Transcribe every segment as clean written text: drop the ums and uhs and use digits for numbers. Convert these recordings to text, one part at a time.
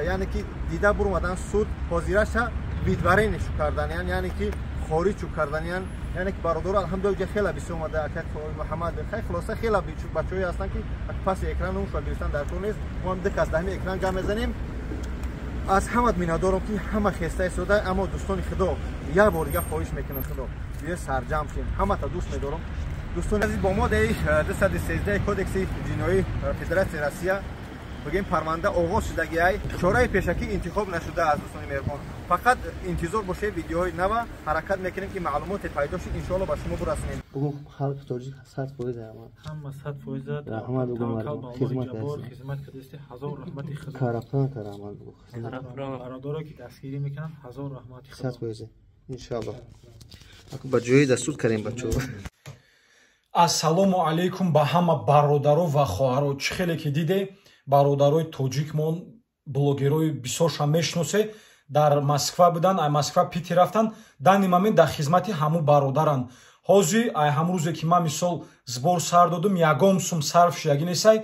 Яъне ки дида бурмадан суд ҳозираша выдворение шу карданиян, яъне ки хориҷ шу карданиян. Яъне ки, бародаро, алҳамдулилла, хела бисёр омада, ака Муҳаммад, хай, хулоса, хела бачаҳое ҳастанд, ки паси экран номшро гирифтан дар кор нест. Мо ҳам ду кас дар ҳамин экран гап мезанем. Аз ҳамат миннатдорам, ки ҳама хеста истода. Аммо, дӯстони худо, як бор дига хоҳиш мекунам, худо биё сарҷамъ шем. Ҳамата дӯст медорам. Дӯстони азиз, бо моддаи 213 Кодекси ҷиноии Федератсияи Россия, бигем, парванда оғоз шудагиай, чораи пешакӣ интихоб нашудааст. Дӯстони меҳрубон, фақат интизор бошед видеоҳои нава. Ҳаракат мекунем, ки маълумоте пайдо шуд, иншоалло, ба шумо бурасонем. Бугун халқи тоҷик 100% раҳмат. Ҳама 100%. Раҳмат бугун. Таваккал ба Аллоҳи хизмат Ҷаббор. Кардем. Хизмат кардасти, ҳазор раҳмати Худо. Караптан ка раҳмат бугун. Бародаро, ки дастгирӣ мекунанд, ҳазор раҳмати сад Худо. Фоиза, иншоалло, ба ҷои дастур кардем, бачаҳо. Ассалому алайкум ба ҳама бародаро ва хоҳаро. Чӣ хеле ки диде, бародарои тоҷикмон, блогерои бисёрша мешиносе, дар Москва буданд, ай Москва Питер рафтанд, данный момент дар хизмати ҳаму бародаранд. Ҳозир ай ҳамун рӯзе ки ман, мисол, сбор сар додум, ягон сум сарф шудагӣ несай.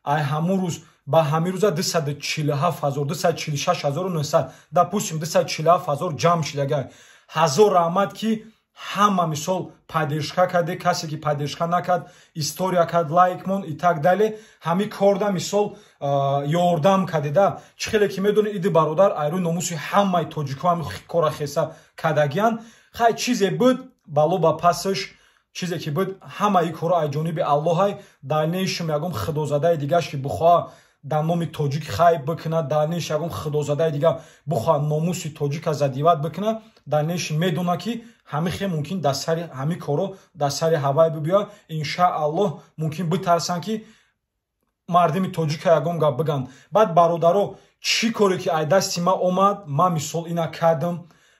Ай ҳамун рӯз ба ҳамин рӯза 247 000, 246 900, допустим, 247 000 ҷамъ шудагай. Ҳазор раҳмат, ки ҳама, мисол, поддержка карде. Касе ки поддержка накард, история кард, лайк мон и так далее, ҳами корда, мисол, ёрдам кардеда. Чӣ хеле ки медони, иди бародар айрӯи номуси ҳамаи тоҷико ҳами кора хеса кардагиян. Хай, чизе буд, бало ба пасаш, чизе ки буд, ҳамаи коро ай ҷониби Аллоҳай. Дальнейшем ягон худозадаи дигаш ки бихоҳа дар номи тоҷик хайб бикунад, дальнейшем ягон худозадаи дига бихоҳад номуси тоҷика задевать бикунад, дальнейшем медонад, ки ҳами хе мумкин дар сари ҳами коро дар сари ҳавай бибиёяд, иншааллоҳ. Мумкин битарсанд, ки мардими тоҷика ягон гап биганд. Баъд, бародаро, чӣ коре ки ай дасти ман омад, ман, мисол, ина кардам,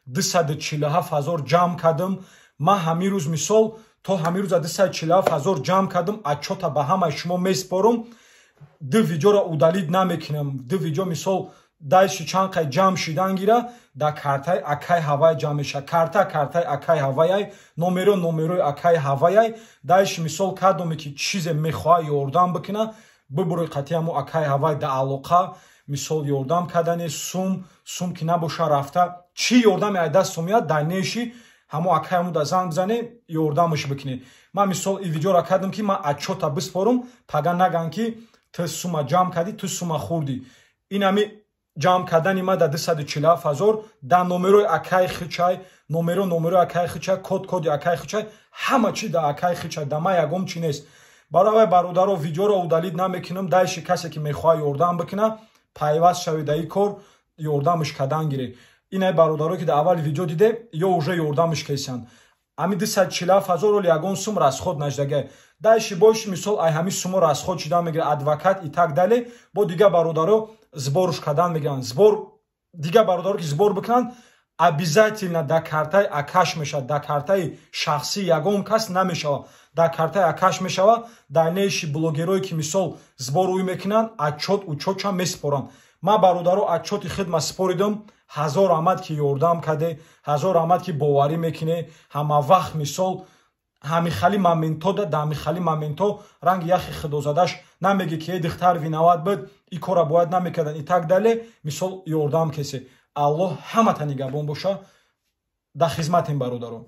247 000 ҷамъ кардам. Ман ҳамин рӯз, мисол, то ҳамин рӯза 247 000 ҷамъ кардам. Отчёт а ба ҳамаи шумо меспорам. Ду видеоро удалить намекунам. Ду видео, мисол, дальше чанд қай ҷамъ шидан гира, дар картаи акай ҳавай ҷамъ меша. Карта картаи акай ҳаваяй, номеро номерои акай ҳаваяй. Дальше, мисол, кадоме ки чизе мехоҳа ёрдам бикуна, бибурои қатъи ҳамо акай ҳавай да алоқа, мисол, ёрдам кардане, сум сум ки набоша, рафта чӣ ёрдаме ай даст омияд, дальнейший ҳамо акай ҳамо да занг бизане, ёрдамаш бикунед. Ман, мисол, и видеоро кардам, ки ман отчёт а биспорам, пага наган, ки ту сума ҷамъ кардӣ, ту сума хӯрдӣ. Ин ҳами ҷамъ кардани ма да 247 000 дар номерои акай хичай, номеро номерои акай хичай, код коди акай хичай, ҳама чи да акай хичай, да ман ягон чи нест. Барои вай, бародаро, видеоро удалить намекунам. Дальше касе ки мехоҳад ёрдам бикуна, пайваст шавед дар ин кор, ёрдамаш кардан гиред. Инай бародаро, ки дар аввали видео диде, ё уже ёрдамаш кесанд. Ҳами 247 000 оли ягон сум расход нашдагай. Дальше бош, мисол, ай ҳами сумо расход шидан мегирад, адвокат и так далее. Бо дига бародаро сбор уш кардан мегиранд. Сбор дига бародаро ки сбор бикунанд, обязательно дар картаи акаш мешавад, дар картаи шахсӣ ягон кас намешавад, дар картаи акаш мешавад. Дальнейший блогерое ки, мисол, сбор ӯй мекунанд, отчёт учёт ча месупоранд. Ман, бародаро, отчёт и хидма споридам. Ҳазор раҳмат, ки ёрдам карде, ҳазор раҳмат, ки боварӣ мекунӣ ҳама вақт. Мисол, ҳамихали момент о да ҳамихали момент о ранги яхи худозадаш намеги, ки э духтар виноват буд, и кора бояд намекардан и так далее. Мисол, ёрдам кесе. Аллоҳ ҳамата нигаҳбон боша. Дар хизматем, бародаро.